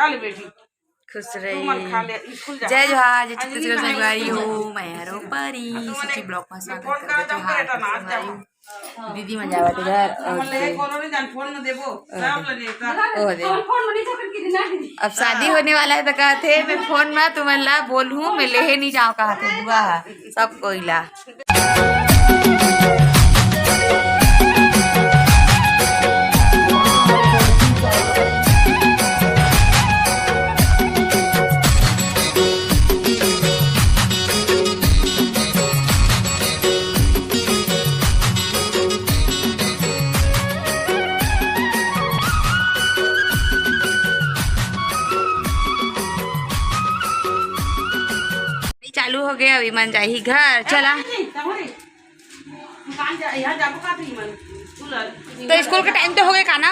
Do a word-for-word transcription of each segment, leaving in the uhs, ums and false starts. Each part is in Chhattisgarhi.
खा ले बेटी। खुश रही। जय जोहार, जय छत्तीसगढ़ संगवारी हो, मैं हरो परी, सुखी ब्लॉग में स्वागत करत जोहार संगवारी हो। दीदी मन जावत घर और जे ओ दे। अब शादी होने वाला है तो कहते मैं फोन में तुमन ला बोलूं, मैं लेहे नहीं जाओ कहते बुआ है सब कोई ला। चालू हो गया, अभी मन जाही घर। चला। दुकान जा, यहाँ जाबो का भी मन? स्कूल। तो स्कूल के टाइम तो हो गए का ना?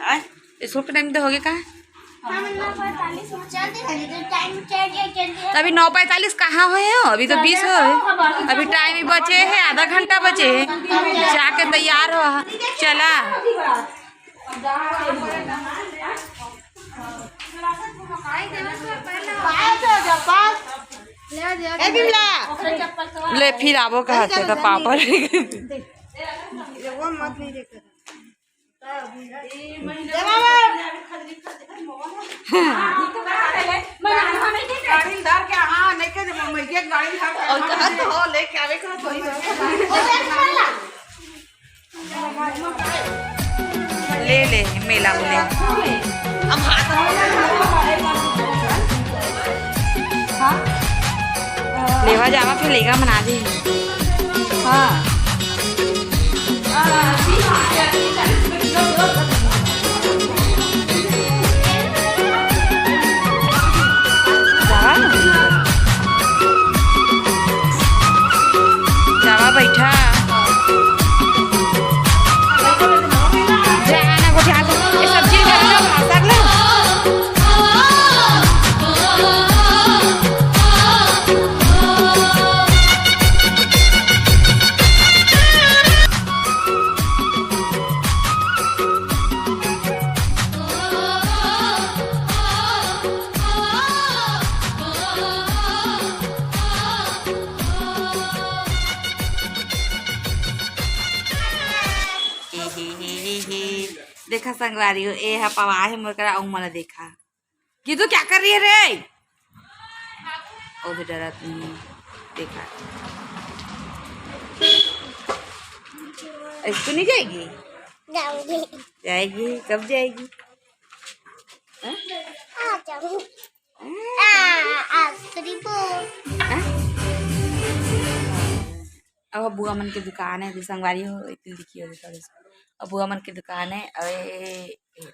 आय? स्कूल के टाइम तो हो गए का? हाँ, मतलब पैंतालीस में चल दे, अभी तो टाइम चल गया, चल गया। तो अभी नौ पैंतालीस कहाँ हुए हो? अभी तो बीस हो। अभी टाइम ही बचे है, आधा घंटा बचे है। जाके तैयार हो, चला। ए बिमला, ले फिर आबो कहते तो पापड़। गाड़ी धर के, हाँ, लेके दे, मम्मी के गाड़ी धर के, और कहा तो लेके आवे, कहा तो ही। ले ले, मेला में ले। अब हाथ। हाँ? लेवा जावा, फिर लेगा मना दे। हाँ। जावा ना। जावा, बैठा। जा ना, गोठिया के। ए, सब्जी निकाल लो, भात साग लो। देखा संगवारी हो, ए हा पवा हे मोर करा, अउ मोला देखा। गीतू, क्या कर रही है रे? ओ भी डरत नहीं है। देखा। स्कूल नहीं जाएगी? जाऊंगी। जाएगी? कब जाएगी? हाँ? आ जाऊंगी। हाँ? आ, आ, करीबो। हाँ? अब बुआ मन के दुकान है, जो संगवारी हो, एक दिन दिखियो, देखा, देखा। अब बुआ मन के दुकान है, अउ ए, ए, ए,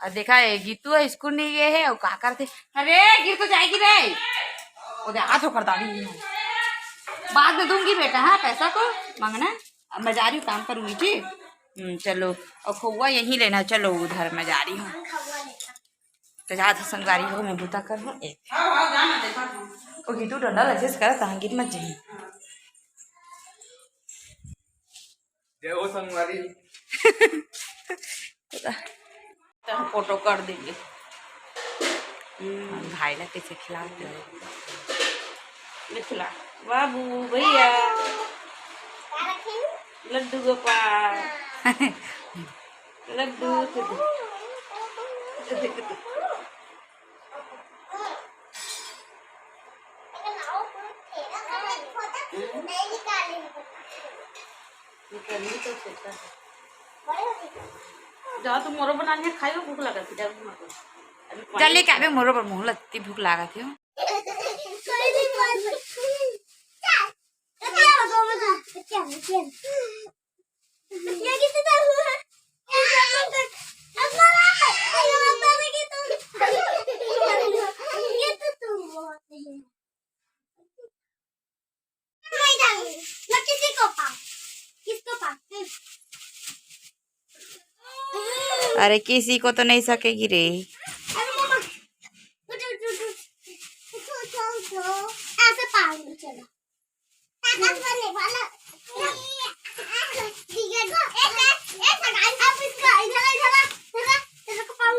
अउ देखा, ए, गीतू है, स्कूल नहीं गए है, अउ का करते? अरे, गिर तो जाएगी रे। ओ दे, हाथ ओकर दादी है। बाद में दूंगी बेटा, हाँ, पैसा को मांगना। अब मैं जा रही हूँ, काम करूंगी, ठीक? हम्म, चलो, अउ खोआ यहीं लेना, चलो उधर मैं जा रही हूँ। तो जात ह संगवारी हो, मैं बूता कर हूँ। एक। ओ गीतू डंडा लगे से करत, तहाँ गिर मत जाही। जय हो संगवारी। तो हम फोटो कर देंगे। हम्म, भाई ला कैसे खिलाते हो? मिथिला बाबू, भैया, लड्डू गोपाल। लड्डू, निकलनी तो सोचा है। जा, तू मोरो बना लिया, खाइयो, भूख लगा थी, जा, मत। अभी पानी जल्दी खावे, मोरो पर मुँह लगती भूख लगा थी। अरे, किसी को तो नहीं सकेगी रे। अरे मम्मा, उठ, उठ, उठ, उठ। उठ, उठ, उठ, उठ। ऐसे पाँव में चला। ताकत बनने वाला। ठीक है, go। एक, एक, एक सेकंड। अब इसको इधर, इधर, इधर, इधर को पाँव।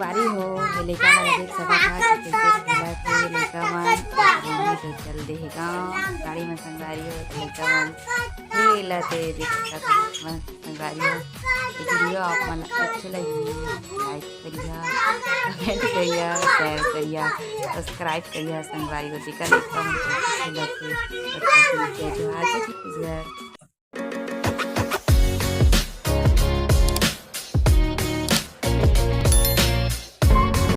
संगवारी हो, ये लइका मन देख सकत हव कि कइसे खेलत हे लइका मन। अभी तो चल दे हे गाँव गाड़ी में संगवारी हो, तो लइका मन खेलत हे, देख सकत हव संगवारी हो। ये video आप मन अच्छा लगही, like करिहा, comment करिहा, share करिहा, subscribe करिहा संगवारी हो। जेकर लइका मन खेलत हे, ओकर जय जोहार, जय छत्तीसगढ़।